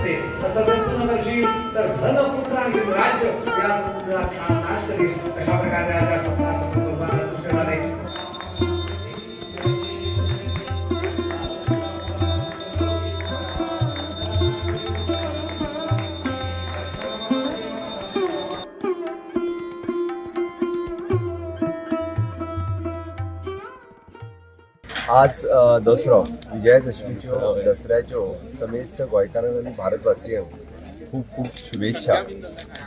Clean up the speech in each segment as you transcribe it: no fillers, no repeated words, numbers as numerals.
असते. तसं जर तू न करशील तर धन, पुत्र आणि राज्य या तुझा नाश करील. अशा प्रकारे राजा स्वप्नात तुष्ट झाले. आज दसरो विजयादशमीच्यो दसऱ्याच्यो समेस्त गोंयकारांक आनी भारतवासियांक खूब खूब शुभेच्छा.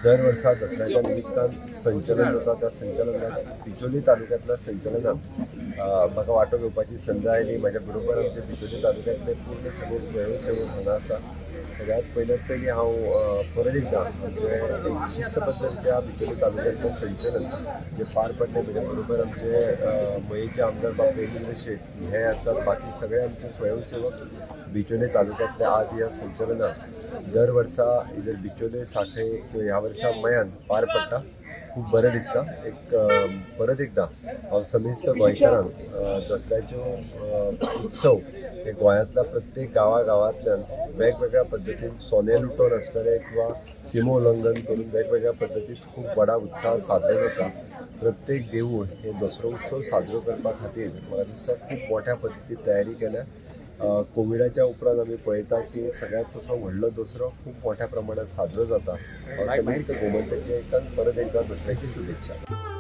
दर वर्सा दसऱ्याच्या निमित्तान संचलन जाता. त्या संचलनात बिचोली तालुक्यांतल्या संचलनात म्हाका वांटो घेवपाची संद आयली. म्हाज्या बरोबर आमचे बिचोली तालुक्यांतले पूर्ण सगळे स्वयंसेवक हांगा आसा. सगळ्यात पयल्यात पयलीं हांव परत एकदां आमचे एक शिस्तबद्ध बिचोली तालुक्यांतलें संचलन जे पार पडलें, म्हज्या बरोबर आमचे मयेचे आमदार बाब रवींद्र शेट हे आसात. बाकी सगळे आमचे स्वयंसेवक बिचोले तालुक्यांतले आज ह्या संचलनात दर वर्सा इधर बिचोले साखळे किंवा ह्या वर्सा मयान पार पडटा. खूब बरें दिसता. एक परत एकदां हांव समेस्त गोंयकारांक दसऱ्याच्यो उत्सव हे गोंयांतल्या प्रत्येक गांवागांवांतल्यान वेगवेगळ्या पद्दतीन सोने लुटोवन आसतले किंवा सीमो उल्लंघन करून वेगवेगळ्या पद्दतीन खूब व्हडा उत्साहात साजरे जाता. प्रत्येक देवूळ हे दसरो उत्सव साजरो करपा खातीर म्हाका दिसता खूब मोठ्या पद्दतीन तयारी केल्या. कोविडाच्या उपरांत आमी पळयता की सगळ्यात तसो व्हडलो दसरो खूब मोठ्या प्रमाणात साजरो जाता. समेस्त गोमंतकांक परत एकदां दसऱ्याची शुभेच्छा.